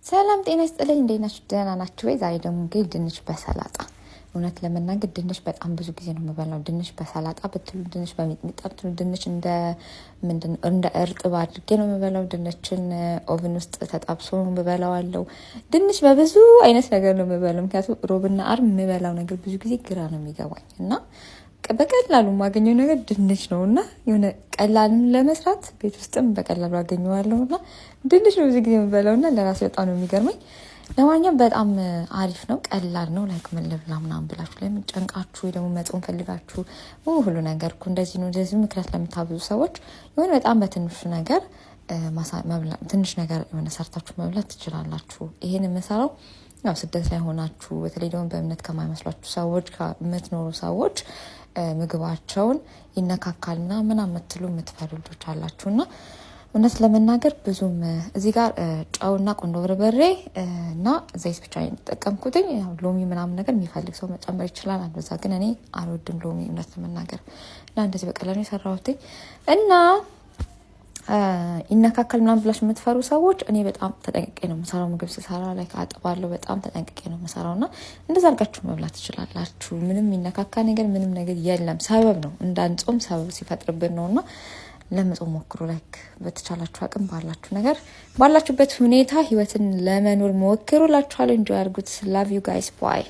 ሰላም ጤና ይስጥልኝ። እንዴት ናችሁ? ደህና ናችሁ ወይ? ዛሬ ደግሞ እንግዲህ ድንች በሰላጣ፣ እውነት ለመናገር ድንች በጣም ብዙ ጊዜ ነው የምበላው። ድንች በሰላጣ ብትሉ፣ ድንች በሚጥሚጣ ብትሉ፣ ድንች እንደ ምንድን እንደ እርጥብ አድርጌ ነው የምበላው። ድንችን oven ውስጥ ተጠብሶ ነው የምበላው አለው። ድንች በብዙ አይነት ነገር ነው የምበላው። ምክንያቱም ሮብና አርብ የምበላው ነገር ብዙ ጊዜ ግራ ነው የሚገባኝ እና በቀላሉ የማገኘው ነገር ድንች ነው እና የሆነ ቀላልን ለመስራት ቤት ውስጥም በቀላሉ አገኘዋለሁ እና ድንች ነው ብዙ ጊዜ የምበላው እና ለራሴ በጣም ነው የሚገርመኝ። ለማንኛውም በጣም አሪፍ ነው፣ ቀላል ነው። Like ምን ልብላ ምናምን ብላችሁ ለሚጨንቃችሁ ወይ ደግሞ መጾም ፈልጋችሁ ሁሉ ነገር እኮ እንደዚህ ነው እንደዚህ ምክንያት ለምታብዙ ሰዎች የሆነ በጣም በትንሹ ነገር፣ ትንሽ ነገር የሆነ ሰርታችሁ መብላት ትችላላችሁ። ይሄን የምሰራው ያው ስደት ላይ ሆናችሁ በተለይ ደግሞ በእምነት ከማይመስሏችሁ ሰዎች የምትኖሩ ሰዎች ምግባቸውን ይነካካልና ምናምን የምትሉ የምትፈሩ ልጆች አላችሁ። እና እውነት ለመናገር ብዙም እዚህ ጋር ጨውና ቁንዶ በርበሬ እና ዘይት ብቻ የተጠቀምኩትኝ። ሎሚ ምናምን ነገር የሚፈልግ ሰው መጨመር ይችላል። አልበዛ ግን እኔ አልወድም ሎሚ እውነት ለመናገር። እና እንደዚህ በቀላሉ የሰራሁትኝ እና ይነካከል ምናምን ብላችሁ የምትፈሩ ሰዎች፣ እኔ በጣም ተጠንቅቄ ነው የምሰራው። ምግብ ስሰራ ላይ አጥባለሁ። በጣም ተጠንቅቄ ነው የምሰራው እና እንደዛ አድርጋችሁ መብላት ትችላላችሁ። ምንም የሚነካካ ነገር ምንም ነገር የለም። ሰበብ ነው፣ እንዳንጾም ሰበብ ሲፈጥርብን ነው። እና ለመጾም ሞክሩ። Like በተቻላችሁ አቅም ባላችሁ ነገር ባላችሁበት ሁኔታ ህይወትን ለመኖር ሞክሩ እላችኋለሁ። Enjoy አድርጉት። Love you guys, bye.